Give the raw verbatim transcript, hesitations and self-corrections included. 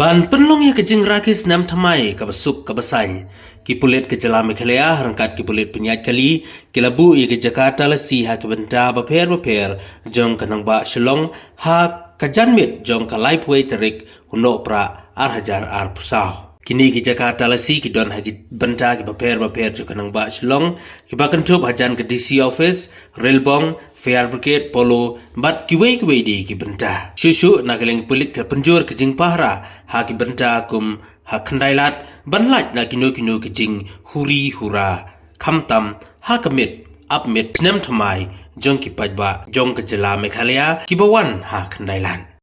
Ban pynlong ïa ka jingrakhe snem thymmai kaba suk kaba saiñ, ki pulit ka jylla Meghalaya ryngkat ki pulit pynïaid kali ki la buh ïa ka jaka talasi ha ki bynta bapher bapher jong ka nongbah Shillong ha ka janmiet jong ka laiphew tarik u Nohprah ar hajar arphew saw. Kine ki jaka talasi ki don ha ki bynta ki bapher bapher jong ka nongbah Shillong, kiba kynthup hajan ka D C office, Railbong, Fire Brigade, Polo bad kiwei kiwei de ki bynta. Shuh shuh na ka liang ki pulit ka pynjur ka jingpahara ha ki bynta kum ha Khyndailad ban lait na kino kino ki jinghuri hura, khamtam ha ka miet ap miet snem thymmai jong ki paidbah jong ka jylla Meghalaya kiba wan ha Khyndailad.